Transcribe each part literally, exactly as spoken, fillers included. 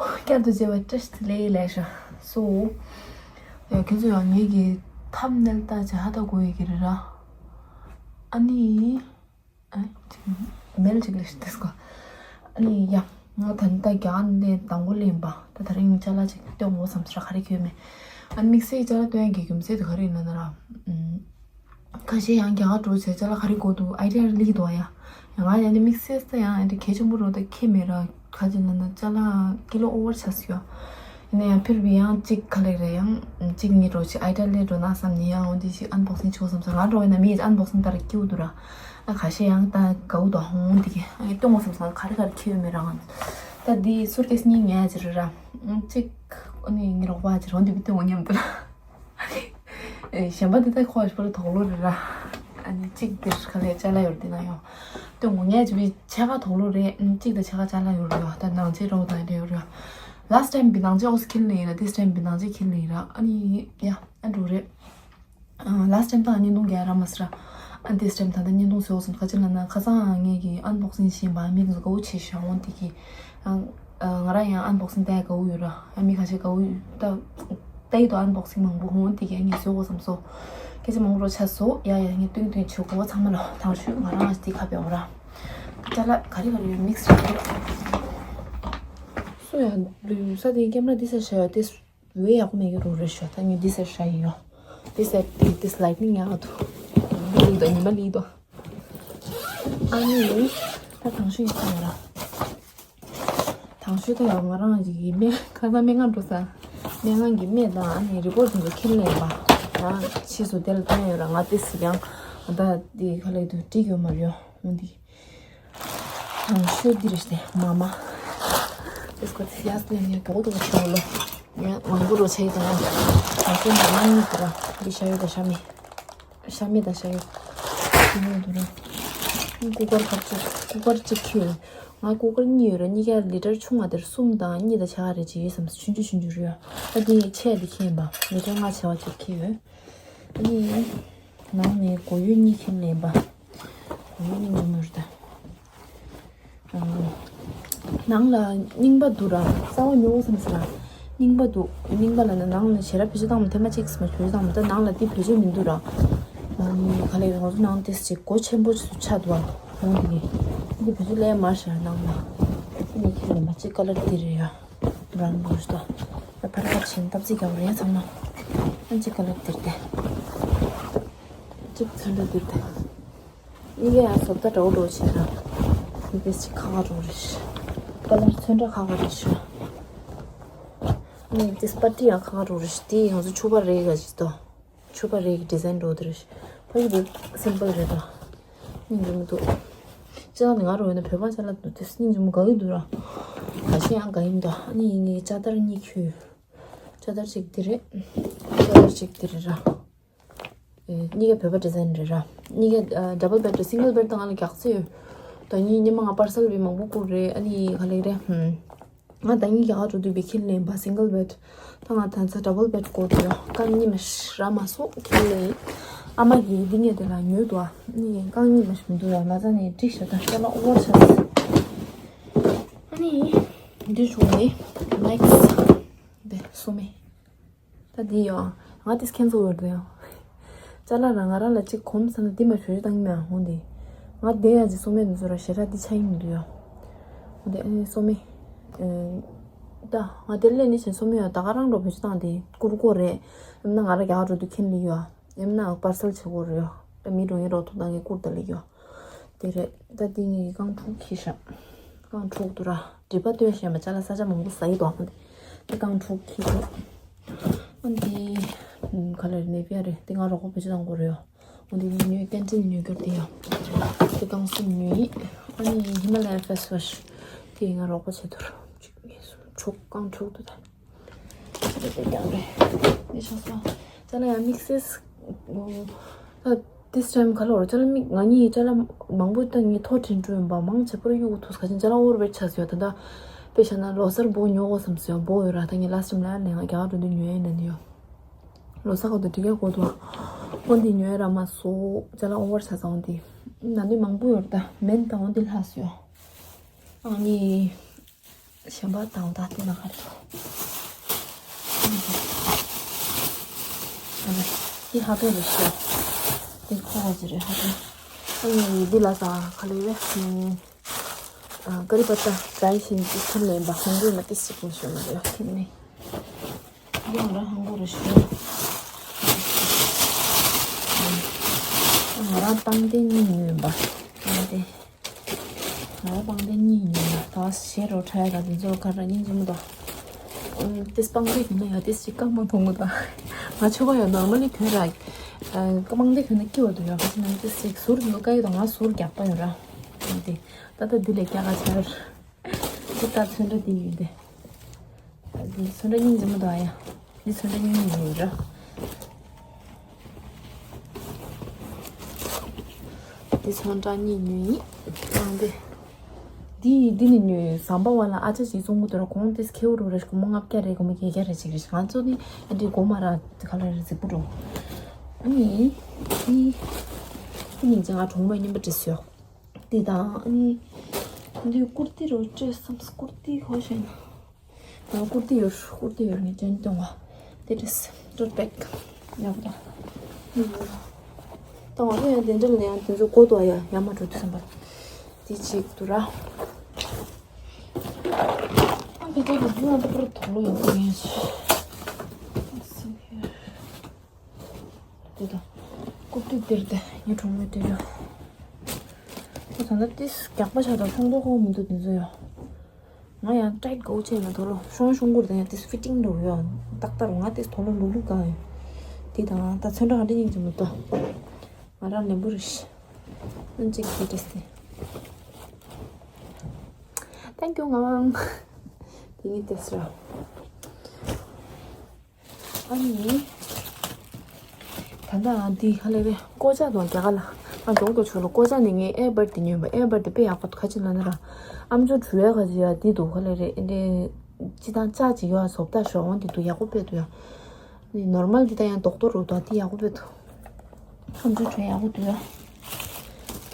བསྐྱར་དུ་མཇལ་བ་བཀྲ་ཤིས་བདེ་ལེགས་ལབ་ཤག་སོ། ཡ་ཁྱེད་ཚོ་ཡང་ངེད་ཀྱི་ཐམ་ནེལ་ལྟ་བྱ་ཧ་ད་གོ་ཡི་གི་རེད་ར། ཨ་ནི། ཨ་ཅིག་མེལ་ཅིག་ལས་ཤི་ཏེ་སྐོ། ཨ་ནི་ཡ། ང་ད་ནི་ད་རྒྱ་གར་ནས་དང་པོ་ལེན་པ། ད་ད་རིང་ཅ་ལག་ཅིག་སྟོན་འོ་བསམ་སྲ་ག་རེ་ཁྱོད་མེད། ཨ་ནི་དམིགས་བསལ་ཅ་ལག་སྟོན་ཡ་གི་རྒྱུ་མཚན་དེ་ག་རེ་ཡིན་ན་ན་ར། ཁ་ཤས་ཡང་རྒྱ་གར་འགྲོ་བྱས་ཅ་ལག་ག་རེ་དགོས་འདུག་ཨའི་ཌི་ཡ་ལི་འདུག་ཡ། ཡང་ང་ཡང་ནི་དམིགས་བསལ་ས་ཡང་ཨ་འདི་གལ་ཆེན་པོ་རོ་ད་ཁྱེད་མེད་ར། ག་ཅིག་ལ་ན་ཅ་ལག་ཀི་ལོ་ཨོ་ཝར་ཆགས་སོ། ཡིན་ན་ཡང་ཕིར་བི་ཡང་གཅིག་ག་ལེ་རེད། ཡང་གཅིག་གཉིས་འགྲོ་ཅིག་ཨའི་ཊ་ལི་འགྲོ་ན་བསམ་ནས་ཡང་འོ་འདི་ཞིག་ཨན་བོག་སིང་བྱེད་དགོས་བསམ་སོང་། ང་འགྲོ་བས་ན་མིས་ཨན་བོག་སིང་ལྟར་སྐྱིད་འདུག་ར། ཨ་ཁ་ཤས་ཡང་ད་དགའ་བོ་དང་འོ་འདི་གི་ཨ་ནི་སྟོན་དགོས་བསམ་སོང་། ག་རེ་ག་རེ་ཁྱེར་ཡོད་མེད་རང་། ད་འདི་སུར་ཀེས་གཉིས་ཉལ་ཅིག་རེད་ར། གཅིག་ཨ་ནི་ངའི་རོགས་པ་ཅིག་འོ་འདི་བི་སྟོན་དགོས་སྙམ་འདུག་ར། ཨེ་གཞན་པ་འདི་ད་ཁོ་ཨ་ཤི་པ་ལ་དོག་ལོ་རེད་ར། ཨ་ནི་གཅིག་འདིར་ག་ལེ་ཅ་ལག་ཡོད་རེད་འདི་ན་ཡོང་། སྟོན་དགོས་ངས་ཅི་བི་ཕྱེད་ཀ་དོག་ལོ་རེད། གཅིག་དང་ཕྱེད་ཀ་ཅ་ལག་ཡོད་རེད་ཡོ། ད་ནང་ཆེ་རོགས་དང་རེད་ཡོད་རེད་ཡོ། ལཱ་སི་ཊའིམ་བི་ནང་ཆེ་ཨོ་སི་ཁིལ་ནི་ཡིན་ར། དིས་ཊའིམ་བི་ནང་ཆེ་ཁིལ་ནི་ཡིན་ར། ཨ་ནི་ཡ་ཨ་འགྲོ་རེད། ལཱ་སི་ཊའིམ་ད་བརྙན་ཐུང་རྒྱག་ར་མ་སི་ར། ཨ་དིས་ཊའིམ་ད་ད་བརྙན་ཐུང་བཟོས་སོང་། ཁ་ཅིག་ལ་ན་ཁ་སང་ངས་ཀྱི་ཨན་བོག་སིང་བྱས་པ་མི་དེ་ཚོ་དགའ་བོ་བྱས་ཤག་འོང་དེ་གི། ང་རང་ཡང་ཨན་བོག་སིང་ལྟ་ཡ་དགའ་བོ་ཡོད་ར། ཨ་མི་ཁ་ཤས་དགའ་བོ་ཡོད་ད། ལྟ་ཡི་དོ་ཨན་བོག་སིང་མང་པོ་འོང་དེ་གི་ངས་བཟོས་དགོས་བསམ་སོང་། སྐད་ཆ་མང་པོ་རོ་ཆ་སོང་། ཡ་ཡ་ངས་སྟོན་སྟོན་བྱེད་དགོས་ཚང་མ་ལ་དང་ཤོས་ང་རང་ཨ་དེ་ཁ་བེའོ་ར། ཅ་ལག་ག་རེ་ག་རེ་ཡོད་མིག་སི་ར། སུ་ཡ་ལུས་ས་དེ་ཀེམ་ར་དེ་ས་ཤ་ཡ་དེ། བའི་ཡག་པོ་མེད་ཀྱི་རུ་རེ་ཤོ། ད་ངས་འདི་ཟེར་ཧྲ་ཡིན་ཡོ། འདི་ཟེར་འདི་འདི་ལའི་ཊི་ནིང་ཡག་འདུག་ལི་དོ་ཉི་མ་ལི་དོ། ཨ་ནི་ད་དང་ཤོས་ཡིན་ས་ཡོད་ར། དང་ཤོས་ད་ཡོ་ང་རང་གི་སྨན་ཁ་སང་སྨན་ཁང་འགྲོ་ས། སྨན་ཁང་གི་སྨན་དང་ཨ་ནི་རི་པོར་ཊི་དེ་ཚོ་ཁྱེར་ལེན་པ། ཡང་ཕྱིས་སུ་དེ་ལ་བཏང་ཡོད་ར། ང་ཏི་སི་ཡང་ད་འདི་ཁ་ལེ་དུ་འགྲིག་ཡོད་མ་རེད་ཡོ། འོ་འདི། དང་ཤོས་འདི་རེད་དེ་མ་མ། It's got ཡ་སྟེ་ནི་གོ་དུ་ཆོ་ལོ། ཡ་མང་པོ་རོ་ཆེ་དང་། དང་ཤོས་མ་མ་གཉིས་དུ་ར། འདི་ཤ་ཡོད་དང་ཤ་མེད། ཤ་མེད་དང་ཤ་ཡོད། འདི་གཉིས་དུ་ར། ཀུ་ཀར་ཁ་ཅིག་ཀུ་ཀར་གཅིག་ཁྱེར་ཡོད། ང་ཀུ་ཀར་གཉིས་ཡོད་ར། གཉིས་ཀ་ལི་ཊར་ཆུང་བ་དེར་གསུམ་དང་གཉིས་དང་ཆ་ག་རེ་ཅིག་ཡོད་བསམ། ཆུང་ཆུང་ཆུང་ཆུང་རེད་ཡ། ཨ་འདི་ཆེ་འདི་ཁྱེར་ཡིན་པ། ལི་ཊར་ལྔ་བྱེ་བ་གཅིག་ཁྱེར་ཡོད། ཨ་ནི། ནང་ནས་གོ་ཡོད་གཉིས་ཁྱེར་ལེན་པ། གོ་ཡོད་གཉིས་ཉོ་མི་རུ་ད། ནང་ལ་རྙིང་པ་འདུག་ར། གསར་པ་ཉོ་བསམ་ཟེར་ར། རྙིང་པ་འདུག་རྙིང་པ་ལ་ནི་ནང་ལ་ཞེ་དྲག་བེད་སྤྱོད་བཏང་མ་ཐེངས་མ་གཅིག་ཙམ་བེད་སྤྱོད་བཏང་མ། ད་ནང་ལ་འདི་བེད་སྤྱོད་མི་འདུག་ར། ནང་ནི་ག་ལེ་ང་ཚོ་ནང་ཏིས་ཅིག་སྒོ་ཆེན་པོ་ཅིག་ཏུ་ཆགས་འདུག་ཨ། ནང་འདི་འདི་བེད་སྤྱོད་ལས་མ་ཤར་ནང་ལ། འདི་ནི་ཁྱེར་ལེན་པ་གཅིག་ཀ་ལར་འདི་རེད་ཡ། བྷ་རའུན་གླར་ཞིག་ཏོ། ད་ཕར་ཕར་ཕྱིན་སྟབས་ཚིག་རྒྱབ་རེད་ཚང་མ། ཨན་ཅིག་ཀ་ལར་དེར་ཏེ། གཅིག་ཚོན་ཁྲ་དེར་ཏེ། གཉིས་ཀ་ཡང་བཟོ་ལྟ་འདྲ་བོ་འདྲ་བོ་བྱས་ན། འདི་ཏེ་ཅིག་ཁ་ཁ་འགྲོ་རེད། ཀ་ལར་ཚོན་ཁྲ་ཁ་ཁ་རེད་ཤག་ཨ་ནི་ཏེ་སྤ་ཏི་ཡང་ཁ་ཁ་འགྲོ་རེད་ཤག་དེ་ང་ཚོ་ཕྱུ་པ་རེད་ག་ཅིག་ཏོ། ཕྱུ་པ་རེད་ཀྱི་ཌི་ཛའིན་འགྲོ་དེ་རེད། ཕ་གི་འདི་སིམ་པལ་རེད་ད། སྙིང་རྗེ་མི་འདུག་ཅ་ལག་ནི་ང་རུ་འོས་ན་བོད་པ་ཅ་ལག་འདུག་དེ་སྙིང་རྗེ་མོ་དགའ་གི་འདུག་ར། ག་ཤེད་ཡང་དགའ་གི་འདུག་ཨ་ནི་ཡིན་ངེས་ཅ་དར་གཉིས་ཁྱོད། ཅ་དར་གཅིག་འདི་རེད། ཅ་དར་གཅིག་འདི་རེད་ར། ཨེ་གཉིས་ཀ་བོད་པ་ཌི་ཛའིན་རེད་ར། གཉིས་ཀ་ཨ་ཌབ་བལ་བེཌ་རེད། སིང་གལ་བེཌ་ད་ང་ལ་རྒྱག་རྩིས་ཡོད། ད་ངས་ཉི་མ་ང་པར་སལ་བི་མང་པོ་བསྐུར་རེད། ཨ་ནི་ག་ལེགས་རེད་ཧུམ། ང་ད་ངའི་རྒྱ་གར་འགྲོ་དུས་བི་ཁྱེར་ལེན་པ་སིང་གལ་བེཌ། ད་ང་ད་ཚ་ཌབ་བལ་བེཌ་དགོས་འདུག་ཡ། རྐང་གཉིས་མ་ཞིག་རག་མ་སོང་ཁྱེར་ལེན། ཨ་མ་གིས་འདི་ངས་དེ་ལ་ཉོས་འདུག་ཨ་ནི་རྐང་གཉིས་མ་ཞིག་མི་འདུག་ཡ། མ་རྩ་ནས་འགྲིག་ཤག་ད་ཤ་ལ་ཨོ་ཝར་ཆགས་སོང་། ཨ་ནི་འདི་བྱུང་ནས་ནེག་སི་ཊི་དེ་སོ་མེ། ད་འདི་ཡོ། ང་དེ་ཁྱེད་ཚོ་འོར་དུ་ཡོ། ཅ་ལག་རང་ང་རང་ལ་གཅིག་གོམས་ས་ན་འདི་མ་ཞུ་ཞུ་བཏང་མེད་ཧོ་འདི། ང་དེ་ཡ་ཅི་སོ་མེ་འདི་ཚོ་ར་ཞེ་དྲག་འདི་ཆ་ཡིན་འདུག་ཡོ། ཧོ་འདི་ཨ་ནི་སོ་མེ། ད་ང་དེ་ལས་ནི་ཆེན་སོ་མེ་ཡོ། ད་ག་རང་འགྲོ་བེད་སྤྱོད་བཏང་དེ་བསྐུར་དགོས་རེད། ཨེམ་ན་ང་ར་རྒྱ་གར་འགྲོ་དུས་ཁྱེར་ལི་ཡོ། ཨེམ་ན་པར་སལ་བྱེད་དགོས་རེད་ཡོ། ད་མི་འགྲོ་ངེས་རོགས་ཐུག་བཏང་གི་བསྐུར་ད་ལི་ཡོ། དེ་རེད། ད་འདི་ངའི་རྐང་དྲུག་ཁྱེར་ཤག་རྐང་དྲུག་འདུག་ར། སྒྲིབ་པ་སྟོན་ཤེས་མ་ཅ་ལག་ས་ཆ་མང་པོ་ཟ་ཡི་འདུག་ཨ་འདི་རྐང་དྲུག་ཁྱེར་འདུག་ཨ་འདི་ག་ལ་རེད། ནེ་པི་ཡ་རེད། འདི་ང་རོགས་པ་བེད་སྤྱོད་གཏོང་དགོས་རེད་ཡོ། ཨ་འདི་ངས་ཉོས་ཀན་ཊིན་ཉོས་རྒྱུར་དེ་ཡོ། འདི་རྐང་གསུམ་ཉོས་ཡིན། ཨ་ནི་ཧི་མ་ལ་ཡ་ཕེ་སི་ཝ་ཤི་དེ་ང་རོགས་པ་བྱེད་དུར་གཅིག་གཉིས་གསུམ་དྲུག་རྐང་དྲུག་འདུག་ད། དེ་ཀྱང་རེད། དེ་ཆགས་སོང་། ཅ་ལག་ཡང་དམིགས་བསལ། ད་this time ག་ལ་བར་ཅ་ལག་དམིགས་ང་གཉིས་ཅ་ལག་མང་པོ་ད་ངས་ཐོ་དྲན་འགྲོ་ཡིན་པ། མང་ཆེ་པོར་གཡུག་ཐུག་ག་ཅིན་ཅ་ལག་ཨོ་ཝར་བེཌ་ཆགས་སོང་། ད་ད་དཔེ་བཞག་ན་ལོ་གསར་སྦོ་ཉོ་དགོས་བསམ་སོང་། སྦོ་ཡོད་ར། ད་ངས་last time ལ་ནས་ང་རྒྱ་གར་འགྲོ་དུས་ཉོ་ཡ་ཡིན་ན་ནི་ཡོ། ལོ་གསར་ག་དུས་འགྲིག་ཡ་གོ་དུ་ཨ་འོ་འདི་ཉོ་ཡ་ར་མ་སོ། ཅ་ལག་ཨོ་ཝར་ཆགས་སོང་འདི། ན་ནི་མང་པོ་ཡོད་ར། ད་མེན་ད་འོ་འདི་ལྷག་སོང་། ཨ་ནི། གཞན་པ་དང་ད་དེ་ན་ག་རེ། ཨ་ནི་དེ་ཧ་པེ་རེད་ཤག་དེ་ཁོ་ག་ཅི་རེད་ཧ་པེ། ཨ་ནི་འདི་ལ་ས་ག་ལེ་རེད། ཨ་ཀ་རི་པ་ཏ་ཌ་རའི་བྱས་ནས་ཁྱེར་ལེན་པ་ཧོང་ཀོང་ལ་ཏི་སི་ཀུན་ཤོད་མ་རེད་ཁྱེར་ནས། འདི་ང་རང་ཧོང་ཀོང་རེད་ཤག་ང་རང་སྟངས་དེ་གཉིས་ཉོས་པ། སྟངས་དེ། ང་རང་སྟངས་དེ་གཉིས་ཉོས་པ། ད་ཞེ་རོ་ཁྲ་ཡ་ད་དེ་ཚོ་ཁ་ར་སྙིང་རྗེ་མོ་དང་། ཏིས་སྤང་དེ་གྱོན་ན་ཡ་ཏིས་ཅིག་སྐམ་མ་མཐོང་གི་དང་། ང་ཆོ་ག་ཡ་ནོར་མལ་ལི་གྱོན་ར། སྤང་དེ་གྱོན་ན་སྐྱིད་པ་འདུག་ཡ། ག་ཅི་ན་ཏིས་ཅིག་ཟུར་ནོར་ཀ་ཡོད་དང་ང་ཟུར་རྒྱག་པ་ཡོད་ར། དེ་ད་ལྟ་འདི་ལས་རྒྱག་ག་ཆར། འདི་ལྟར་ཚོན་ཁྲ་འདི་ཡིན་ཏེ། འདི་ཚོན་ཁྲ་སྙིང་རྗེ་མོ་འདུག་ཨ་ཡ། འདི་ཚོན་ཁྲ་སྙིང་རྗེ་མོ་ཡིན་ར། འདི་ཚོན་ཁྲ་གཉིས་ཉོས་ཡིན། ཨང་འདི། འདི་འདི་ནི་ཉོས་ཟམ་པ་བ་ལ་ཨ་ཅག་ཅིག་བཙོང་གི་འདུག་ར། གོང་ཏིས་ཁེའུ་རུ་ར་ཞིག་སྒོར་མོ་ལྔ་བརྒྱ་རེད། སྒོར་མོ་བརྒྱད་བརྒྱ་རེད་ཅིག་རེད། ང་ཚོ་ནི་ཨ་འདི་སྒོར་མོ་ར་ག་ལ་རེད་རྫིག་པོ་འགྲོ། ཨ་ནི་འདི་འདི་ཉིན་ཅིག་ང་གྲོགས་མོ་རྙིང་པ་བྲིས་ཡོད། དེ་དང་ཨ་ནི་འདི་ཀུར་ཏི་རུ་སྤྲད་བསམ། ཀུར་ཏི་གོ་ཤེས་ན། ང་ཀུར་ཏི་ཡོད། ཀུར་ཏི་ཡོད་ངས་ཅན་གཏོང་བ། དེ་འདྲས་སྤྲོད་པེག་ཡག་པོ་དང་། ད་ང་ཚོ་ཡང་དེ་འདྲ་ལ་ཡང་དེ་ཚོ་གོ་ཏོ་ཡ་ཡ་མ་འགྲོ་དུས་བསམ་པ། དེ་ཅིག་ཏུ་ར། ཨ་ཕི་ཏོ་གི་ཡུ་ཨ་ཏོ་པར་དོག་ལོ་ཡོད་ངས། དེ་དང་། ཀུར་ཏི་འདིར་དེ་ངའི་གྲོགས་མོས་སྤྲད་ཡོད། ཁོ་ད་ལྟ་ཏིས་རྒྱགས་པ་ཆགས་དང་ཤོང་ཐོག་ཁོ་མི་འདུག་དེ་ཚོ་ཡོད། ང་ཡང་ཊའིཊ་གོ་ཆེ་ན་དོ་ལོ་ཤོང་ཤོང་གུར་དེ་ཡང་ཏིས་ཕི་ཊིང་འགྲོ་ཡོད། ཏག་ཏག་རུ་ང་ཏིས་དོ་ལོ་ལུག་ལུག་གང་ཡོད། དེ་དང་ད་ཚོན་ཁྲ་ག་འདྲ་ཡིན་གྱི་མི་འདུག་ང་རང་ལེན་པོ་རེད། ཨན་ཅིག་གི་ཏིས་ཏེ། Thank you ངང་། དེ་ངའི་ཏིས་ར། ཨ་ནི། ད་ལྟ་ང་འདི་ཧ་ལས་རེད། ཀོ་ཅག་དང་རྒྱ་གར་ལ། ང་གྲོང་གི་ཆུ་ལ་ཀོ་ཅག་ནི་ངའི་ཨེར་བར་དེ་ཉོས་པ། ཨེར་བར་དེ་དཔེ་ཡག་པོ་འདུག་ཁ་ཅིག་ལ་ནི་ར། ཨམ་ཅོག་འབྲུ་ཡག་ག་ཅིག་ཡ་འདི་འདུག་ཧ་ལས་རེད། འདི་སྤྱི་དང་ལྕགས་ཅིག་ཡོད་བཟོ་ལྟ་ཞོག་འོང་འདི་འདུག་ཡག་པོ་དཔེ་འདུག་ཡ། ནི་ནོར་མལ་འདི་ད་ཡང་རྡོག་རྡོག་རུ་འདུག་འདི་ཡག་པོ་དཔེ་འདུག་ཨམ་ཅོག་འབྲུ་ཡག་པོ་འདུག་ཡ།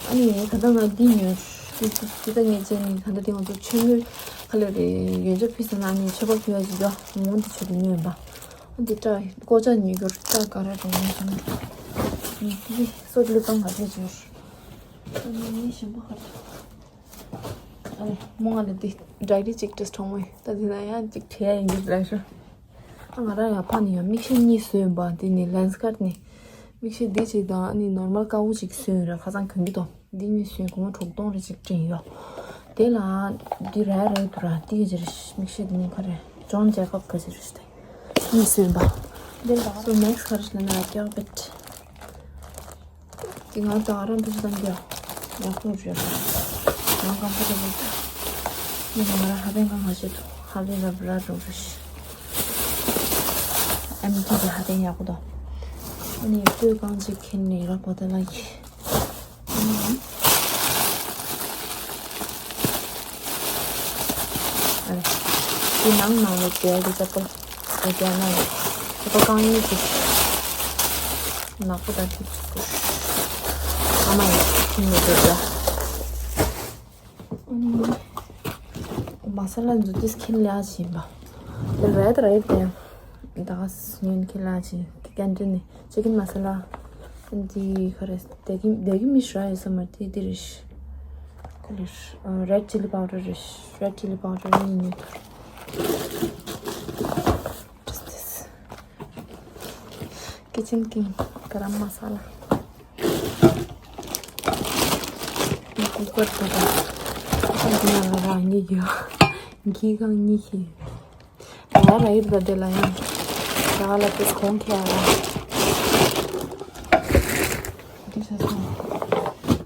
ཨ་ནི་ད་ལྟ་ང་འདི་ཉོས། འདི་འདི་ད་ངས་བྱས་ནི་ད་ལྟ་འདི་ང་ཚོ་ཆེན་མོའི་ཁ་ལས་རེད་ཡོན་ཆབ་ཕུལ་ས་ན་ནི་མཆོད་པ་ཕུལ་ཡ་ཅིག་ཡོད། ངོ་འདི་ཆེད་དུ་ཉོས་ཡིན་པ། ཨ་འདི་སྐྲ་ཀོ་ཅག་ཉོས་རྒྱུར་སྐྲ་དཀར་ར་འགྲོ་ངེས་སོང་། འདི་སོ་ལུ་ཙང་ག་ཚད་ཅིག་ཡོད། ཨ་ནི་ངས་གཞན་པ་ག་རེ། ཨ་ནི་མོ་ང་ལ་འདི་ཌའི་རི་གཅིག་སྤྲད་གྲོགས་མོ་ཡིན། ད་འདི་ན་ཡང་གཅིག་བྲིས་ཡ་ཡིན་གྱི་རེད་ཤག་ཨ་ང་རང་ཡང་ཕ་ནི་ཡང་མིག་ཤེལ་གཉིས་བཟོས་ཡིན་པ། འདི་ནི་ལེན་སི་ཀར་ནི། མིག་ཤེལ་འདི་གཅིག་དང་ཨ་ནི་ནོར་མལ་དཀར་པོ་གཅིག་བཟོས་ཡོད་ར། ཁ་སང་གྱོན་གྱི་འདུག་འདི་གཉིས་བཟོས་སྒོར་མོ་དྲུག་སྟོང་རེ་གཅིག་སྤྲད་ཡོད། དེ་ལ་འདི་རལ་རལ་འདུག་ར། འདི་ག་ཅི་རེད། མིག་ཤེལ་འདི་གཉིས་ག་རེ། ཇོན་ཇེ་ཀོབ་ག་ཅི་རེད་ཤག་དེ་གཉིས་བཟོས་ཡིན་པ། འདི་ལ་སོ་ནེག་སི་ག་རེ་ཞིག་ལབ་ན་ཡ་ཀྱག་བེད། དེ་ང་ད་རང་འདུག་སྟངས་ཀྱི་ཡག་པོ་རེད། ང་ཀམ་ཕོར་ཊེ་བལ་འདུག་ངས་ང་རང་ཧ་ལས་གང་ང་བྱེད་ཐུབ། ཧ་ལས་རབ་ར་རུ་རེད། ཨེམ་ཌི་གི་ཧ་ལས་ཡག་པོ་འདུག་ཨ་ནི་སྤོས་རྐང་གཅིག་འཁྱེར་ནས་ར་གོ་ད་ལ་ཡི། ཨ་ནི་དེ་ནང་ནང་ལ་རྒྱལ་གྱི་ཅག་པོ། ཨ་རྒྱལ་ནང་ལ་ཅག་པོ་རྐང་གཉིས་ཀྱི་ནག་པོ་དང་ཐིག་ཐིག་པོ། ཨ་མ་ཡི་ཁྱིམ་ནས་བསྡད་ཡ། མ་ས་ལ་འཛུགས་དུས་ཁྱི་ལ་བྱིན་པ། རེད་རེད་དེ། ད་ག་སེ་ཉོན་ཁྱི་ལ་བྱིན། ཁྱི་ཀན་ཏིན་ནས་ཅི་ཀིན་མ་ས་ལ། འདི་ག་རེ་དེ་གི་དེ་གི་མི་ཤ་ཡོད་ས་མ་དེ་དེ་རེད། ག་ལེར་རེད་ཅི་ལི་པའུ་ཌར་རེད། རེད་ཅི་ལི་པའུ་ཌར་གཉིས་ཉོས་ཐུབ། What is this? Kitchen King garam masala. Cooker དེ་དང་། ཁོ་ཚོ་འདི་ཡང་ང་རང་གཉིས་ཀྱི་འགྱིག་ཁང་གཉིས་ཀྱི། ང་རང་ཡིར་ད་དེ་ལ་ཡང་། ད་ལ་དེ་གོང་ཁྱེར་ཡ། འདི་ཆ་ཚང་།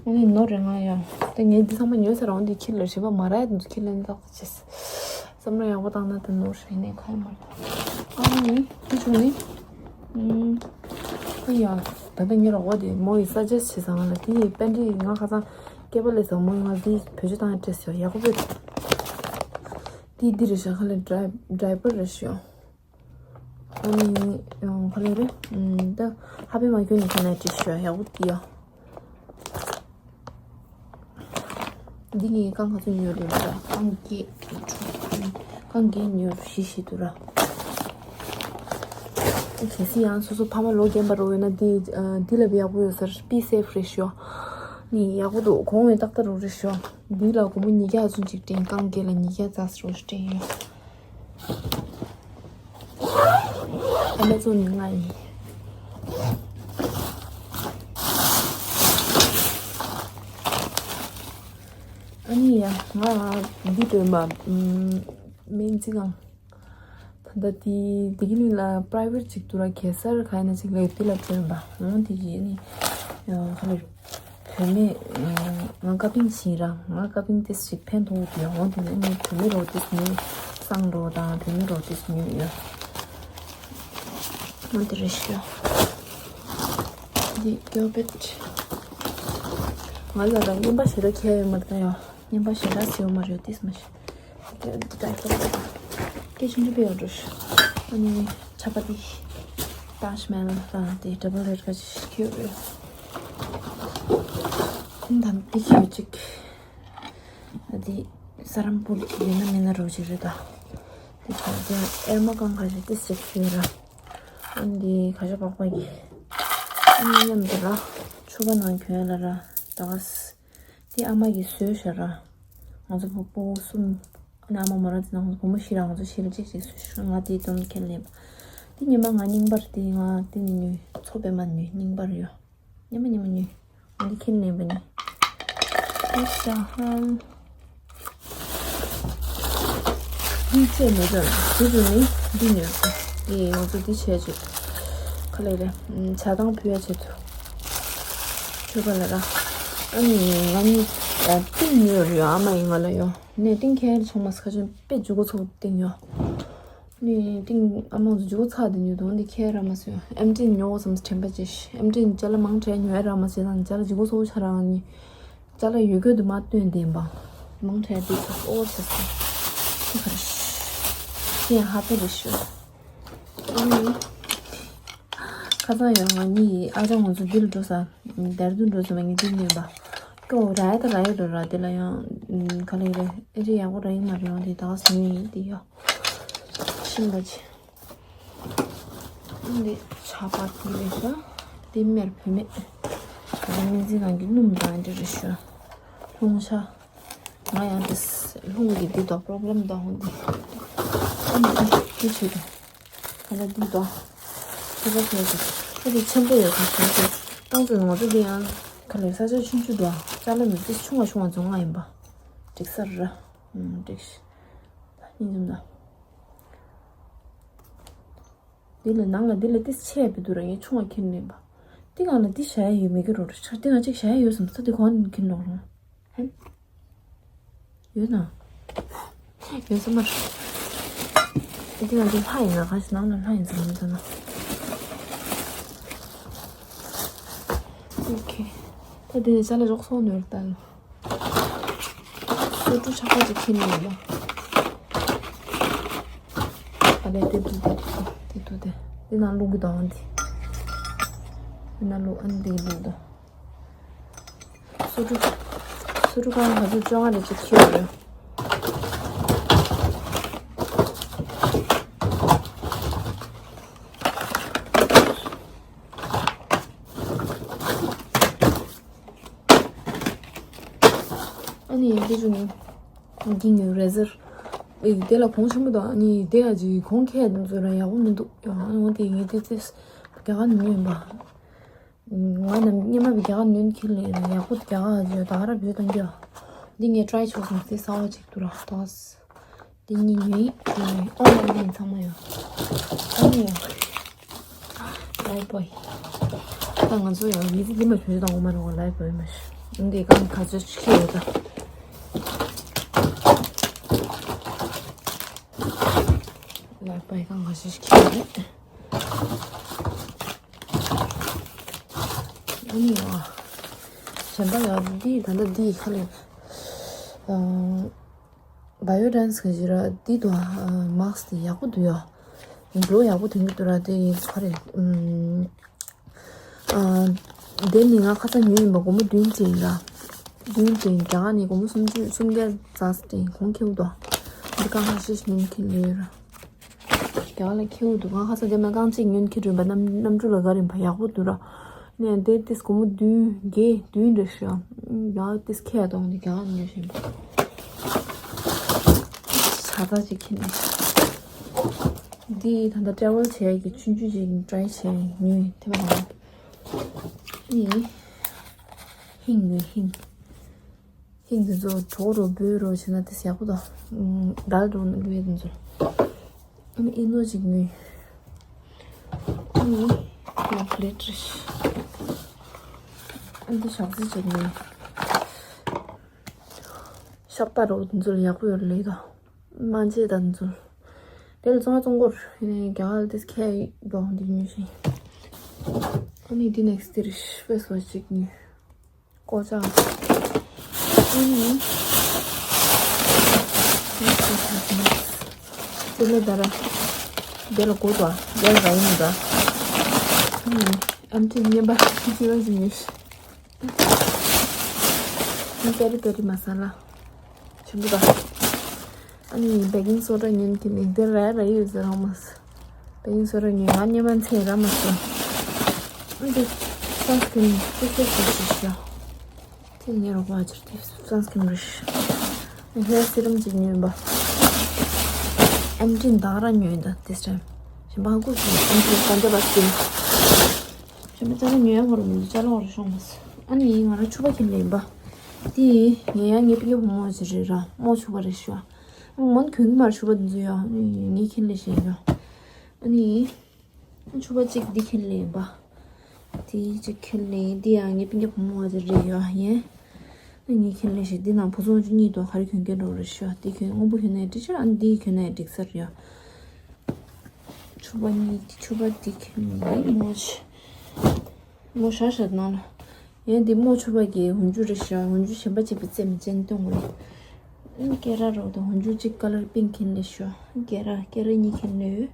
ཨ་ནི་ནོར་རེ་ང་ཡང་། དེ་ངས་འདི་ཚང་མ་ཉོས་ཚར་རང་འདི་ཁྱི་ལ་རེད་པ་མ་ར་ཡ་འདི་ཁྱི་ལ་འདི་དག་ཅེས། བསམ་བློ་ཡག་པོ་བཏང་ན་དེ་ནོར་ཞིག་ནས་ཁ་ཡ་མར་ད། ཨ་ནི་དེ་བྱུང་ནི། ཨུམ། ཨ་ཡ། ད་ལྟ་ངའི་རོགས་པ་དེ་མོ་ཡིས་སཱ་ཇེ་སི་བྱས་ཙང་ང་ལ་དེ་ཡི་པན་ཊི་ང་ཁ་སང་སྐེད་པ་ལས་ཙང་མོ་ང་དེ་བེད་སྤྱོད་བཏང་ཡ་སྤྲད་ཟེར་ཡག་པོ་བེད། དེ་འདི་རེད་ཤག་ཁ་ལས་ཌའི་ཌའི་པར་རེད་ཤག་ཨ་ནི་ཁ་ལས་རེད། ཨུམ། ད་ཧ་པེ་མ་གྱོན་ནས་ཁ་ནས་སྤྲད་ཤག་ཡག་པོ་དེ་ཡ། འདི་ངས་རྐང་ག་ཚོད་ཉོས་འདུག་ལ། རྐང་བརྒྱད། རྐང་བརྒྱད་ཉོས་བཞི་བཞི་འདུག་ར། གལ་སྲིད་ཡང་སོ་སོ་ཕ་མ་ལོ་རྒན་པ་རོ་ཡོད་ན་འདི་འདི་ལ་བི་ཡག་པོ་ཡོད་ས་རེད། པི་སེབ་རེད་ཤོ། ནི་ཡག་པོ་འདུག་གོང་བའི་ཏག་ཏག་རོ་རེད་ཤོ། འདི་ལ་སྒོར་མོ་ཉིས་བརྒྱ་ཚུན་ཅིག་སྤྲད། རྐང་བརྒྱད་ལ་ཉིས་བརྒྱ་ཙམ་རོ་སྤྲད་ཡོད། ཨ་མ་ཚོ་ནི་ང་ཡིན། ཨ་ནི་ཡ་ང་འདི་སྟོན་པ་སྨན་རྩིས་ཁང་། ད་ལྟ་དེ་དེ་གི་ནི་ལ་པ་རའི་ཝེ་ཊི་ཅིག་འདུག་ར། གེ་སར་ག་ཡིན་ན་ཅིག་ལས་དེ་ལ་སྟོན་པ་འོང་དེ་གི་ནི་ཁ་ལ། བུད་མེད། ང་ཀ་པིང་བྱིན་ར། ང་ཀ་པིང་ཏིས་ཞིག་ཕན་ཐོགས་ཏེ་འོང་དེ་ནས་ནི་བུད་མེད་རོ་ཏིས་ནི་སང་རོ་དང་བུད་མེད་རོ་ཏིས་ནི་ཡོད། འོང་དེ་རེ་ཤོ། འདི་ཀྱོ་བེད། ང་ལ་རང་རྔན་པ་ཞེ་དྲག་ཁྱེར་ཡོད་མ་རེད་ད་ཡོ། རྔན་པ་ཞེ་དྲག་ཟེར་ཡོད་མ་རེད་ཏིས་མ་ཤེས། སྐད་ཆུང་ཆུང་པོ་ཡོད་འགྲོ། ཨ་ནི་ཆ་པ་དེ་ཏཱཇ་མ་ཧལ་དང་དེ་ཌབ་བལ་རེཌ་ཀ་ཅིག་ཁྱེར་ཡོད། ཁོང་དང་དེ་ཁྱེར་ཅིག་ཨ་དེ་ས་རམ་པུར་ཡིན་ན་མིན་ན་རོ་ཅིག་རེད་ད། དེ་ཁྱེར་དེ་ཨེར་མ་གང་ག་ཞིག་ཏིས་ཅིག་ཁྱེར་ཡོད་ར། ཨ་ནི་དེ་ག་ཤ་པག་པ་གི་ཨ་ནི་མཉམ་དུ་ར་ཕྱུ་པ་ནང་གྱོན་ལ་ར་ད་ག་ས། དེ་ཨ་མ་གིས་བཟོས་ཤག་ར། ང་ཚོ་ཕྲུ་གུ་གསུམ། ཨ་ནི་ཨ་མ་མོ་རང་ཚོ་ནང་བུ་མོ་བཞི་ར་ང་ཚོ་བཞི་ལ་གཅིག་གཅིག་བཟོས་ཤག་ང་དེའི་དོན་ཁས་ལེན་པ། དེ་ཉི་མ་ང་རྙིང་པར་དེ་ང་དེ་ནི་ཉོས་མཚོ་པདྨ་ཉོས་རྙིང་པར་ཡོད། ཉི་མ་ཉི་མ་ཉོས། ང་དེ་ཁས་ལེན་པ་ནི། ཨ་ཤ་ཧན། འདི་བྱས་མེད་ཙང་དེ་དུ་ནི་འདི་ཉོས་སོང་། ཨེ་ང་ཚོ་འདི་བྱས་བྱས། ག་ལེ་རེད། ཇ་དང་ཕུལ་ཡ་བྱེད་དུ། ཁྱོད་ག་ལ་ར། ཨ་ནི་ང་གཉིས་ཡ་ཏིང་ཉོས་རེད་ཨ་མ་ཡིན་ང་ལ་ཡོ། ནས་ཏིང་ཁྱེར་ཆུང་མ་སི་ཁ་ཆུང་དཔེ་འཇུ་གོ་ཚོགས་ཏིང་ཡོ། ནས་ཏིང་ཨ་མ་ཚོ་འཇུ་གོ་ཚགས་དེ་ཉོས་དོན་འདི་ཁྱེར་ར་མ་སོ་ཡོ། ཨེམ་ཏིན་ཉོ་བསམ་དྲན་པ་ཅེ་ཤི། ཨེམ་ཏིན་ཅ་ལ་མང་དྲན་ཉོས་ར་མ་སོ་དང་ཅ་ལ་འཇུ་གོ་ཚོགས་ཆ་ར་ང་གཉིས། ཅ་ལག་ཡོད་རྒྱུ་དུ་མ་སྟོན་བདེན་པ། མང་ཁྲལ་དེ་ཚོ་ཨོ་ཆེ་སོང་། ཁྱི་ཁར་ཤི། ཧ་པེ་རེ་ཤོ། ཨ་ནི། ཁ་སང་ཡང་ང་གཉིས་ཨ་ཅག་ང་ཚོ་འདི་ལ་འགྲོ་ས། དེར་དུ་འགྲོ་ས་མ་ངེས་དེ་ཉོས་པ། ཀྱོ་ར་ཡ་ད་ར་ཡ་འགྲོ་ར་དེ་ལ་ཡང་། ག་ལེ་རེ་ཨེ་རེ་ཡག་པོ་ར་ཡིན་མ་རེད་ཡང་དེ་ད་ག་སུ་ཡིན་དེ་ཡོ། ཤིང་པ་ཆེ། འདི་ཆ་པ་དེ་རེད་ཤག་འདི་སྨན་བུད་མེད། ད་ལྟ་སྨན་རྩིས་ཁང་གི་སྣུམ་དང་འདི་རེད་ཤག་ལྷུང་ཤག་ང་ཡང་འདི་ལྷུང་གི་འདི་དོ་པོ་རོབ་ལེམ་དང་འདི། ཨ་ནི་འདི་འདི་བྱེད་དོ། ད་ལྟ་འདི་དོ། ཁྱད་པར་ཁྱད་པར་ཁྱད་པར་ཆེན་པོ་ཡོད་ཁ་ཁྱད་པར། ཏང་ཙུ་ང་ཚོ་འདི་ཡང་ག་ལེ་ས་ཆ་ཆུང་ཆུང་དོ། ཅ་ལག་མི་འདི་ཆུང་བ་ཆུང་བ་རྫོང་ང་ཡིན་པ། འགྲིག་ས་ར། ཨུམ་འགྲིག་ཤག་སྙིང་རྗེ་མ་ད། འདི་ལ་ནང་ལ་འདི་ལ་ཏིས་ཆད་པའི་དུ་ར་ངས་ཆུང་བ་ཁྱེར་ནས་པ། འདི་ང་ལ་འདི་བྱ་ཡ་ཡོད་མེད་ཀྱི་རོ་རེ་ཆགས་འདི་ང་གཅིག་བྱ་ཡ་ཡོད་བསམ་ས་འདི་གོང་ནས་ཁྱེར་ནོག་རོ། ཧན། ཡོད་ན། ཡོད་ས་མ་རེད། འདི་ང་འདི་ལྷ་ཡིན་ན་ག་ཞིག་ནང་ལ་ལྷ་ཡིན་ས་མི་འདུག་ན། ཨོ་ཁེ། ད་འདི་ནས་ཅ་ལག་རོགས་སོང་ནོར་ལྟ་ལ། སོ་འཁྲུ་ཆག་པ་ཅིག་ཁྱེར་ནས་ཡོད་ལ། ཨ་ལས་དེ་དུ་དེ་དུ་དེ་དུ་དེ། དེ་ནང་བླུག་གི་དང་དེ། དེ་ནང་བླུག་ཨ་ནི་དེ་བླུག་དང་། སོ་འཁྲུ། སོ་འཁྲུ་གང་ག་ཚོད་བཅོ་ལྔ་རེ་ཅིག་ཁྱེར་ཡོད་རེད། ཨ་ནི་དེ་ཚོ་ནི་འདི་ཉོས་རེ་ཟེར། ཨེ་དེ་ལ་གོང་ཆེན་པོ་དང་ཨ་ནི་དེ་ཡ་ཅིག་གོང་ཁེ་དེ་ཚོ་ར་ཡག་པོ་མི་འདུག་ཡང་ཨ་ནི་འོ་དེ་ངས་དེ་ཚེ་རྒྱ་གར་ནས་ཉོས་ཡིན་པ། ང་ནམ་སྙེ་མ་བི་རྒྱ་གར་ནས་ཁྱེར་ལེ་ཡག་པོ་རྒྱ་གར་ཡོད་ད་ག་ར་བེད་བཏང་རྒྱུ། འདི་ངས་ཊ་རའི་ཆོག་སོང་དེ་གསར་པ་ཅིག་འདུག་ར་ད། དེ་གཉིས་ཉོས་ཡིན། ཨོ་ལ་ཡིན་ཚང་མ་ཡོད། ཨ་ནི་ཡང་། ལའིབ་བྷོའི། ད་ང་ཚོ་ཡང་མི་ཚེ་འདི་མ་བྱོས་དང་འོ་མ་རེད་བ་ལའིབ་བྷོའི་མ་ཤི། འདི་གང་ག་ཚོད་ཁྱི་ཡོད་ད། ལའིབ་བྷོའི་གང་ག་ཚོད་ཁྱི་ཡོད་རེད། ཨ་ནི་ཡང་། གཞན་པ་ཡང་འདི་ད་ལྟ་འདི་ཁ་ལེ། ཨ། བ་ཡོ་ཌན་སི་གི་ཞིག་ར་འདི་དུ་ཨ་མཱ་སི་དེ་ཡག་པོ་འདུག་ཡ། འགྲོ་ཡག་པོ་ཐོན་གི་འདུག་ར་དེ་ཡིན་ཁ་རེ། ཨ། དེ་ནི་ང་ཁ་སང་ཉོས་ཡིན་པ་སྒོར་མོ་བདུན་ཅིག་ཡིན་ར། བདུན་སྟེང་རྒྱ་གར་ནས་སྒོར་མོ་སུམ་ཅུ་སུམ་བརྒྱ་ཙམ་སྟེང་གོང་ཁེ་འདུག་འདི་གང་ཁ་ཤས་ཤིག་ཉོས་ཁེ་ལོས་ར། རྒྱ་གར་ལ་ཁེ་འདུག་གང་ཁ་ས་དེ་མ་གང་གཅིག་ཉོས་ཁེ་རུ་བ་རྣམ་རྣམ་འགྲུལ་ལ་ག་རིམ་པ་ཡག་པོ་འདུག་ར། ནས་དེ་ཏིས་སྒོར་མོ་བདུན་བརྒྱད་བདུན་རེ་ཤོ། ཡ་ཏིས་ཁེ་ཡ་གཏོང་དེ་རྒྱ་གར་ཉོས་ཤིང་། ཆ་ཚ་ཅིག་ཁེ་ནས། འདི་ད་ལྟ་ཊེ་ཝལ་བྱས་ཀྱི་ཆུང་ཆུང་ཅིག་ཊ་རའི་བྱས་ཉོས་ཐེབས་པ་དང་། ཨི། ཧིང་ནི་ཧིང་། ཧིང་འདི་ཚོ་གྲོགས་རོ་བོད་རོ་བྱས་ན་དེ་ཡག་པོ་དང་། འདྲ་འགྲོ་ནི་ལུས་འདི་ཚོ། ཨ་ནི་ཨི་ནོ་ཅིག་ཉོས། ཨ་ནི་ཡང་ལེ་ཏྲིཤ། ཨ་འདི་ཞག་རྩི་ཅིག་ཉོས། ཤག་པ་རོ་འདི་ཚོ་ལ་ཡག་པོ་ཡོད་ལེ་དང་། མ་འཇལ་དང་འཛུལ། དེ་ལ་བཙོང་བ་བཙོང་གོ་རེད། ཡིན་ནའི་རྒྱ་གར་དེ་ཁྱད་འདུག་འདི་ཉོས་ཤིང་། ཨ་ནི་འདི་ནེག་སི་དེ་རེད། ཕེ་སི་ཝ་ཤི་གཅིག་ཉོས། ཀོ་ཅག་ཨ་ནི། དེ་ལ་ད་ར། དེ་ལ་གོ་དོ། དེ་ལ་ར་ཡིན་འདྲ། ཨ་ནི། ཨ་མ་ཅིག་རྔན་པ་ཅི་ཅི་བ་ཅིག་ཉོས་ཤིང་། ཨ་ནི་པེ་རི་པེ་རི་མ་ས་ལ། ཆེན་པོ་དང་། ཨ་ནི་བེ་ཀིང་སོ་ཌ་ཉན་གི་ནི་འདིར་ར་ར་ཡོད་ཟེར་རང་མ་སོ། བེ་ཀིང་སོ་ཌ་ཉན་ང་ཉན་མ་ཚེ་ར་མ་སོ། ཨ་འདི་སན་སི་ཀྲིན་ཏིག་ཏིག་ཏིག་ཏིག་ཤོ། ཚེ་ཉན་རོགས་པ་ཅིར་ཏིག་སན་སི་ཀྲིན་རེ་ཤི། ཧེར་སི་རམ་ཅིག་ཉོས་པ། ཨེམ་ཏིན་དག་ར་ཉོས་ད་this time། ཞིམ་པ་ཧ་གོ་སོང་ཨེམ་ཏིན་ག་འདྲ་བ་སྐྱེ། ཞིམ་པ་ཅ་ལག་ཉོ་ཡ་མ་རུ་མི་འདུག་ཅ་ལག་བ་རུ་ཤོང་མ་སོང་། ཨ་ནི་ང་རང་ཕྱུ་པ་ཁྱེར་ལེན་པ། དེ་ངས་ཡང་ངའི་སྤུན་ཀྱག་བུ་མོ་ཅིག་རེད་ར་མོ་ཕྱུ་པ་རེད་ཤོ། མོ་ནི་གྱོན་གྱི་མ་རེད་ཕྱུ་པ་འདི་ཚོ་ཡ། ངས་ཁྱེར་ལེན་བཞིན་ཡོད། ཨ་ནི། ཕྱུ་པ་གཅིག་འདི་ཁྱེར་ལེན་པ། དེ་གཅིག་ཁྱེར་ལེན་འདི་ཡང་ངའི་སྤུན་ཀྱག་བུ་མོ་བ་ཅིག་རེད་ཡོད་ཡིན། ཨ་ངས་ཁྱེར་ལེན་བཞིན་འདི་ནང་བུ་ཚོ་ཆུ་གཉིས་དོ་ག་རེ་གྱོན་གྱི་འགྲོ་རེད་ཤོ། འདི་གྱོན་སྔོན་པོ་གྱོན་ནའི་འགྲིག་ཤོ། ཨ་ནི་འདི་གྱོན་ནའི་འགྲིག་ས་རེད་ཡོད། ཕྱུ་པ་གཉིས་ཕྱུ་པ་འདི་ཁྱེར་ལེན་མོ་ཆེ། མོ་ཧྲ་ཧྲ་ནང་ལ། ཡང་འདི་མོ་ཕྱུ་པ་གི་འོན་ཆུ་རེད་ཤག་འོན་ཆུ་གཞན་པ་གཅིག་པུ་རྩེ་མི་ཅན་སྟོན་དགོས་རེད། ཨ་ནི་སྐེ་རགས་རོ་དང་འོན་ཆུ་གཅིག་ཀ་ལར་པིང་ཁྱེར་ལེ་ཤོ། སྐེ་རགས་སྐེ་རགས་གཉིས་ཁྱེར་ལེ་ཡོད།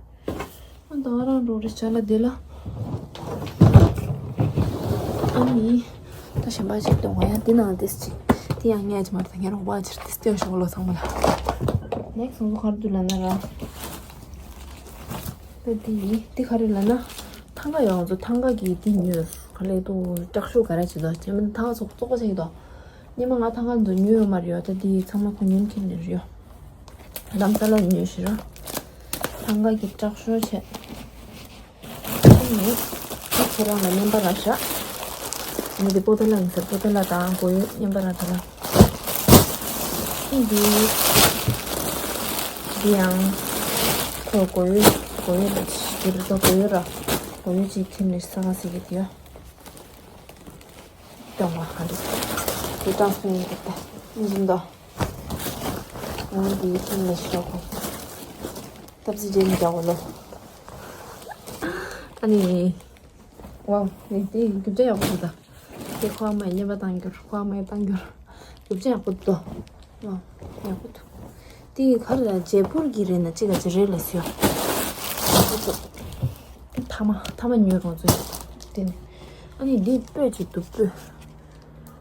ཨ་ད་རང་རོ་རེད་ཤག་ལ་དེ་ལ། ཨ་ནི། ད་གཞན་པ་གཅིག་སྟོན་དགོས་ཡང་འདི་ནང་དེ་གཅིག་དེ་ཡང་ངས་ཅི་མར་ད་ངས་རོགས་པ་ཅིར་དེ་སྟོན་ཤོག་ལོ་ཚང་མ་ལ། ནེག་སི་ང་ཚོ་ག་རེ་འདུག་ལབ་ན་ར། ད་དེ་ཡིན་དེ་ག་རེ་ལབ་ན། ཐང་ག་ཡོང་ཚོ་ཐང་ག་གི་དེ་ཉོས་ག་ལེ་དུ་དྲག་ཤུགས་ག་རེ་བྱེད་དོ་དེ་མིན་ཐང་ག་ཚོགས་གཙོ་བོ་ཆགས་ཀྱི་དོ། སྙེ་མ་ང་ཐང་ག་འདུག་ཉོས་ཡོད་མ་རེད་ཡོད། ད་དེ་ཚང་མ་ཁོ་ཉོན་མཁན་ནས་རེད་ཡོད། རྡ་རམ་ས་ལ་ཉོས་ཤི་ར། ཐང་ག་གི་དྲག་ཤུགས་བྱས། ཨ་ནི། ཁྱེད་རང་ལ་རྔན་པ་རག་ཤག་ཨ་ནི་འདི་པོ་ཏ་ལ་ཡིན་ཟེར་པོ་ཏ་ལ་དང་གོ་ཡོད་རྔན་པ་རག་ད་ལ། ཨ་འདི། འདི་ཡང་། ཁོ་གོ་ཡོད་གོ་ཡོད་ལ་འདི་རུ་ད་གོ་ཡོད་ར། གོ་ཡོད་ཅིག་ཁྱེར་ནས་ས་ག་ཟེར་གི་དེ་ཡོད། སྟོན་པ་ག་འདི། འདི་ཏང་སུ་ཡིན་གི་ད། ཨ་འདི་འདོ། ཨ་འདི་ཁྱེར་ནས་ཤོག་གོ། སྟབས་གཅིག་རྗེས་ནས་རྒྱག་གོ་ལོ། ཨ་ནི། ཝའོ། ནི་དེ་རྒྱུ་ཆ་ཡག་པོ་འདུག་ད། དེ་ཁོ་ཨ་མས་རྔན་པ་བཏང་རྒྱུར་ཁོ་ཨ་མས་བཏང་རྒྱུར་རྒྱུ་ཆ་ཡག་པོ་འདུག་ཝའོ། ཡག་པོ་འདུག་དེ་ག་རེ་ལ་ཇེ་པུར་གྱི་རེད་ན་ཅི་ག་ཅི་རེད་ལ་སུ་ཡོད། ཐ་མ་ཐ་མ་ཉོས་རོང་ཚོ་དེ་ནི། ཨ་ནི་འདི་སྤོས་ཅིག་འདུག་སྤོས།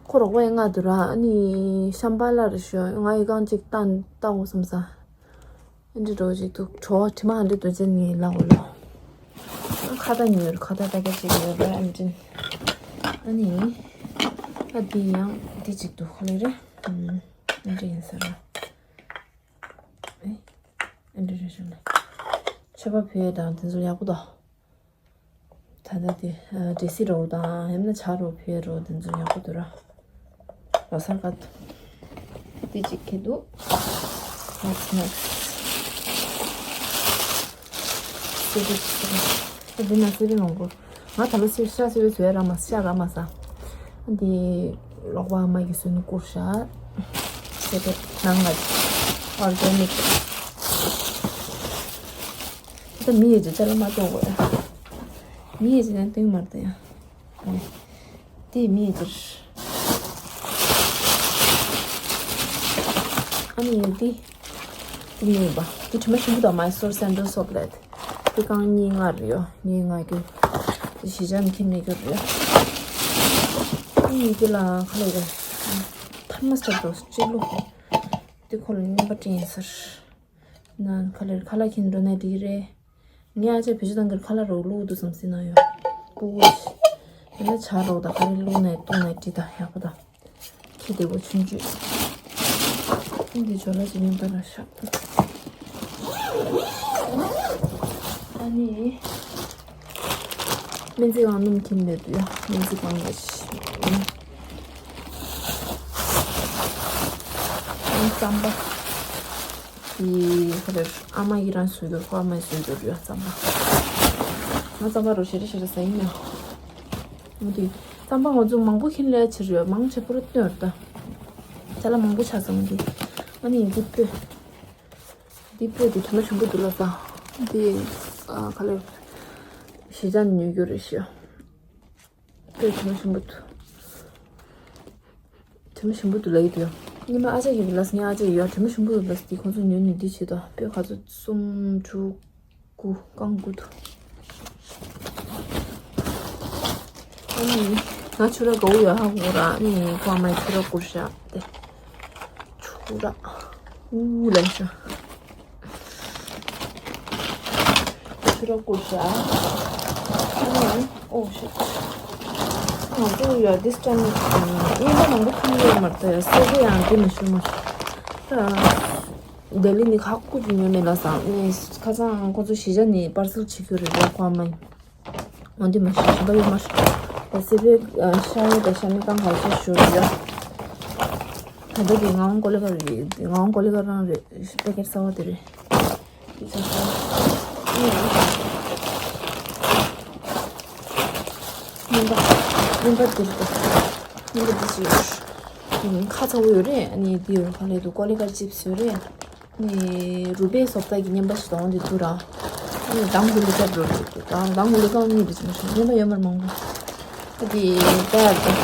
ཁོ་རོགས་པ་ཡི་ང་འདུག་ར་ཨ་ནི་ཤམ་པ་ལ་རེ་ཞོ་ང་ཡི་གང་ཅིག་བཏང་བཏང་འོ་བསམ་ས། ཨ་འདྲི་འགྲོ་ཅིག་འདུག་བྲོ་བ་དྲི་མ་ཨ་འདྲི་འདུག་ཅན་ངའི་ལག་འོ་ལོ། ཁ་བརྡ་ཉོས་ཁ་བརྡ་ད་ག་ཅིག་ཡོད་པ་ཨ་འདྲི། ཨ་ནི། ཨ་འདི་ཡང་འདི་ཅིག་འདུག་ཁ་ལེ་རེ། ཨ་འདྲི་ཡིན་ས་ར། ཨ་འདྲི་རེ་ཞོ་ལེ། མཆོད་པ་ཕུལ་ཡས་དང་དེ་ཚོ་ཡག་པོ་འདུག་ད་ལྟ་དེ་འདྲེ་སི་རོ་དང་ཡང་ན་ཇ་རོ་ཕུལ་རོ་དེ་ཚོ་ཡག་པོ་འདུག་ར། ལོ་གསར་ག་དེ་གཅིག་ཁེ་འདུག What's next? སི་རི་སི་རི། ཨ་འདི་ན་སི་རི་མང་པོ། ང་ད་ལོ་སི་ཤ་སི་རི་བཟོས་ར་མ་ཤ་ར་མ་ཟ། འདི་རོགས་པ་ཨ་མ་གིས་བཟོས་ནས་བསྐུར་ཤག་སི་རི་ནང་ལ་organic། ད་མི་ཡི་ཅི་ཅ་ལ་མ་གཏོང་དགོས། མི་ཡི་ཅི་ན་སྟོན་མར་ད་ཡ། དེ་མི་ཡི་ཅི། ཨ་ནི་ཡིན་དེ། དེ་ནི་ཡིན་པ། དེ་དྲི་མ་ཞིམ་པོ་དང་མའི་སོར་སེན་ཏོ་སོབ་ལེད། དེ་རྐང་གཉིས་ལྔ་རེད་ཡོ། གཉིས་ལྔ་གི། དེ་བཞི་ཆ་མི་ཁྱིམ་ནས་གྱུར་རེད་ཡོ། ཨ་ནི་དེ་ལ་ཁ་ལོ་རེད། ཐ་མ་སྟབས་དོ་སྤྱི་ལོ། དེ་ཁོ་ལ་རྔན་པ་སྤྲད་ཡིན་ཟེར། ན་ཁ་ལེར་ཁ་ལག་ཁྱེར་འགྲོ་ན་འགྲིག་རེད། ངས་ཨ་ཅག་བེད་སྤྱོད་བཏང་གིར་ཁ་ལག་རོགས་བླུགས་འདུག་བསམ་སྲིད་ན་ཡོད། སྤུ་གུ་ཡིན་ན་ཇ་རོགས་དང་ཁ་ལེར་བླུགས་ནས་བཏུང་ནས་འགྲིག་དང་ཡག་པོ་དང་། ཁྱི་བདེ་པོ་ཆུང་ཆུང་། འདི་ཇོ་ལ་ཅིག་ཉོན་པ་ལ་ཤག་ཨ་ནི། སྨན་རྩིས་ཁང་སྣུམ་ཁྱེར་ནས་འདུག་ཡ། སྨན་རྩིས་ཁང་ལ་ཤི། རྩམ་པ། དེ་ཁ་ལེར་ཨ་མ་ཡི་རང་བཟོས་འདུག་ཁོ་ཨ་མས་བཟོས་འདུག་ཡ་རྩམ་པ། ང་རྩམ་པ་རོ་ཞེ་རེ་ཞེ་རེ་ཟ་ཡིན་ཡ། འོ་དེ། རྩམ་པ་ང་ཚོ་མང་པོ་ཁྱེར་ལས་ཕྱིར་ཡོད། མང་ཆེ་པོ་ར་བཏོན་ཡོད་ད། ཅ་ལག་མང་པོ་ཆགས་སོང་འདི། ཨ་ནི་འདི་སྤོས། འདི་སྤོས་འདི་དྲི་མ་ཞིམ་པོ་འདུག་ལ་ས། འདི། ཨ་ཁ་ལེ། ཞེ་ཅང་ཉོས་རྒྱུ་རེད་ཤི། སྤོས་དྲི་མ་ཞིམ་པོ་འདུག་དྲི་མ་ཞིམ་པོ་འདུག་ལ་ཡི་འདུག་ཡ། ཉི་མ་ཨ་ཅག་གིས་ལ་ས་ངའི་ཨ་ཅག་ཡོད་དྲི་མ་ཞིམ་པོ་འདུག་ལ་ས་འདི་ཁོང་ཚོ་ཉོས་ནས་འདི་བྱེད་དོ་སྤོས་ག་ཚོད་གསུམ་དྲུག་དགུ་རྐང་དགུ་འདུག་ཨ་ནི། ང་ཆུ་ར་གའུ་ཡོད་ཧ་གོ་ར་ཨ་ནི་ཁོ་ཨ་མའི་ཆུ་ར་བསྐུར་ཤག་སྟེ། ཆུ་ར། ཨུ་ལ་ཤ། ཆུ་ར་བསྐུར་ཤག་ཨ་ནི་ཨོ་ཤི། ང་ཚོ་ཡོད་this time རྔན་པ་མང་པོ་ཁྱེར་ཡོད་མ་རེད་ད་ཡ་སེ་བེ་ཡང་འདི་མི་ཤོད་མ་ཤོད་ད། ལྡི་ལི་ནས་ཁག་པོ་ཅིག་ཉོས་མེད་ལ་སང་ནས་ཁ་སང་ཁོ་ཚོ་གཞིས་ཆགས་ནས་པར་སེལ་བྱེད་རྒྱུ་རེད་ལ་ཁོ་ཨ་མ་ཡིན། འོན་ཏེ་མ་ཤེས་ཞིམ་པ་ཡོད་མ་རེད། ད་སེ་བའི་ཤ་ཡོད་ད་ཤ་མི་གང་ག་ཤ་ཞུ་རེད་ཡ། ད་ལྟ་གི་ངག་དབང་ཀོ་ལི་ག་རེད། ངག་དབང་ཀོ་ལི་ག་རང་རེད། པེ་ཀེཊ་གསར་བ་དེ་རེད། འདི་ཚོ་ས་ཡིན་ཡ། རྔན་པ། རྔན་པ་འདིར་འདུག་རྔན་པ་འདི་ཅི་ཡོད། ཁ་ཚ་བོ་ཡོད་རེད། ཨ་ནི་འདི་ཡོད་ག་ལེ་འདུག་ཀོ་ལི་གར་ཅིབ་སི་ཡོད་རེད། ཨ་ནི་རུ་པའི་སོབ་ཏ་གི་རྔན་པ་ཞིག་དང་འདི་འདུག་ར། ཨ་ནི་དང་གུ་ལི་ཀར་འགྲོ་རེད་འདུག་དང་དང་གུ་ལི་ཀར་གཉིས་རེད་ཅི་མ་ཤེས་རྔན་པ་ཡོད་མ་རེད་མང་པོ། ཨ་འདི་ད་ཡར་འདུག་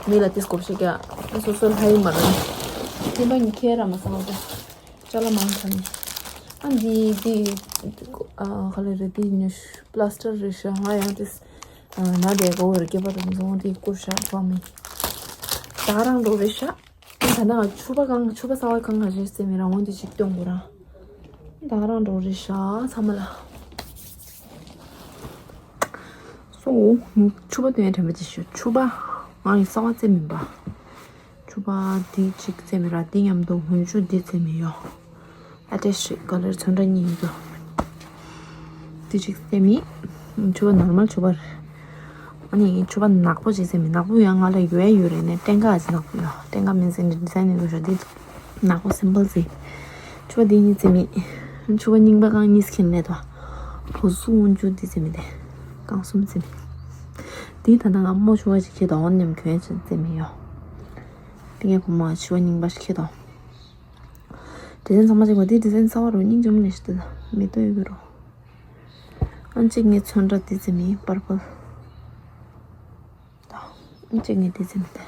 མི་ལ་ཏིས་གོ་བཤད་ཀྱ་ཨ་སོ་སོ་ལྷ་ཡིན་མ་རེད། རྔན་པ་གཉིས་ཁྱེར་ར་མ་སང་བ་ད། ཅ་ལག་མང་ཆེ་ནི། ཨ་འདི་འདི། ཨ་ག་ལེ་རེད་འདི་ཉོ་ཤ་པ་ལ་སི་ཊར་རེད་ཤག་ང་ཡང་དེ། ཨ་ན་དེ་གོ་བར་སྐྱེས་པ་དང་འཛོང་དེ་བསྐུར་ཤག་ཁོ་མི། ད་རང་འགྲོ་རེད་ཤག་ད་ནང་ཕྱུ་པ་གང་ཕྱུ་པ་གསར་བ་གང་ག་རེད་ཟེར་མི་རང་དབང་དེ་ཅིག་སྟོན་དགོས་ར། ད་རང་འགྲོ་རེད་ཤག་ཚང་མ་ལ། སོ། ཕྱུ་པ་སྟོན་ཡ་དྲན་པ་ཅིག་ཞུ་ཕྱུ་པ། ང་ཡི་གསར་བ་རྩེ་མིན་པ། ཕྱུ་པ་འདི་གཅིག་བཙེམ་ར་འདི་མཉམ་དུ་སྔོན་ཆུ་འདི་བཙེམ་ཡོད། ཨ་ཏེ་ཤི་ཀ་ལར་ཚོན་ཁྲ་གཉིས་ཡོད། འདི་གཅིག་བཙེམ་ཡིན། ཕྱུ་པ་ནོར་མལ་ཕྱུ་པ་རེད། ཨ་ནི་ཕྱུ་པ་ནག་པོ་ཅིག་བཙེམ་ཡིན། ནག་པོ་ཡང་ང་ལ་ཡོད་ཡོད་རེད་ནས་ཏེང་ཀ་ཨ་ཅི་ནག་པོ་ཡོད། ཏེང་ཀ་མིན་སེ་འདི་ཌི་ཛའིན་ཡིན་འགྲོ་ཤོག་འདི་ནག་པོ་སིམ་པལ་ཅིག་ཕྱུ་པ་འདི་གཉིས་བཙེམ་ཡིན། ཕྱུ་པ་རྙིང་པ་རྐང་གཉིས་ཁྱེར་ནས་དོ། ཕོ་སུ་སྔོན་ཆུ་འདི་བཙེམ་ཡིན་ཏེ། རྐང་གསུམ་བཙེམ་ཡིན། དེའི་ད་ལྟ་ང་རྨོ་ཆུང་བ་ཞིག་ཁྱེར་དང་འོ་ནེམ་གྱོན་ཆེན་བཙེམ་མི་ཡོང་། དེ་ངས་ཁོ་མོ་ཆུ་བ་རྙིང་པ་ཞིག་ཁྱེར་དང་། ཌི་ཛའིན་ཚང་མ་ཅིག་པ་དེའི་ཌི་ཛའིན་གསར་བ་རུ་སྙིང་རྗེ་མོ་ནས་ཞིག་ཏུ་མི་ལྟོས་ཡོད་རུ། ཨང་གཅིག་ངས་ཚོན་ཁྲ་དེ་བཙེམ་མི་པར་པལ། ད་ཨང་གཅིག་ངས་དེ་བཙེམ་མི་ཏེ།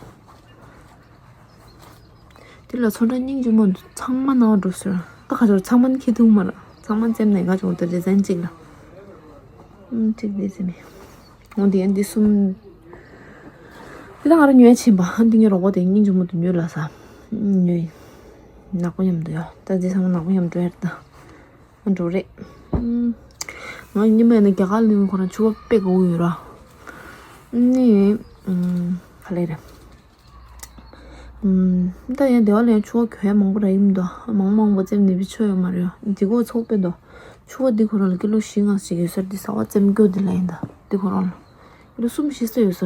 དེ་ལ་ཚོན་ཁྲ་སྙིང་རྗེ་མོ་འདུག་ཚང་མ་ནང་འགྲོ་ཟེར། ད་ག་ཚོད་ཚང་མ་ནི་ཁྱེད་ཐུག་མ་ར། ཚང་མ་བཙེམ་ནས་ག་ཅུང་དུ་ཌི་ཛའིན་གཅིག་ལ། ཨུམ་གཅིག་འདི་བཙེམ་མི། འོ་འདི་ཡང་འདི་གསུམ། འདི་ད་ང་ར་ཉོས་ཕྱིན་པ། ཨ་འདི་ངའི་རོགས་པ་དེ་སྙིང་རྗེ་མོ་དུ་ཉོས་ལ་ས། ཉོས། ནག་པོ་མཉམ་དུ་ཡོད། ད་འདི་ཚང་མ་ནག་པོ་མཉམ་འགྲོ་ཡར་ད། འགྲོ་རེད། ང་ཉི་མ་ཡིན་ན་རྒྱ་གར་ལུང་ཁོ་རང་ཕྱུ་པ་དཔེ་དགའ་བོ་ཡོད་ར། ནི། ག་ལེ་རེད། ད་ཡང་སྡེ་བ་ལ་ཡང་ཕྱུ་པ་གྱོན་ཡ་མང་པོ་ར་ཡིན་འདུག་མང་མང་པོ་བཙེམ་ནི་བི་ཆོ་ཡོད་མ་རེད། འདི་གོ་ཚོགས་དཔེ་འདུག་ཕྱུ་པ་འདི་ཁོ་རང་ལ་ཀི་ལོ་བཞི་ལྔ་ཞིག་ཡོད་ས་རེད། འདི་གསར་བ་བཙེམ་རྒྱུ་འདི་ལ་ཡིན་ད། འདི་ཁོ་རང་ལ་ཀི་ལོ་གསུམ་བཞི་ཙམ་ཡོད་ས་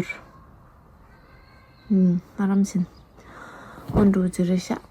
རེད། ཨ་རམ་ཆེན། ཨོ་འགྲོ་ཅི་རེད་ཤག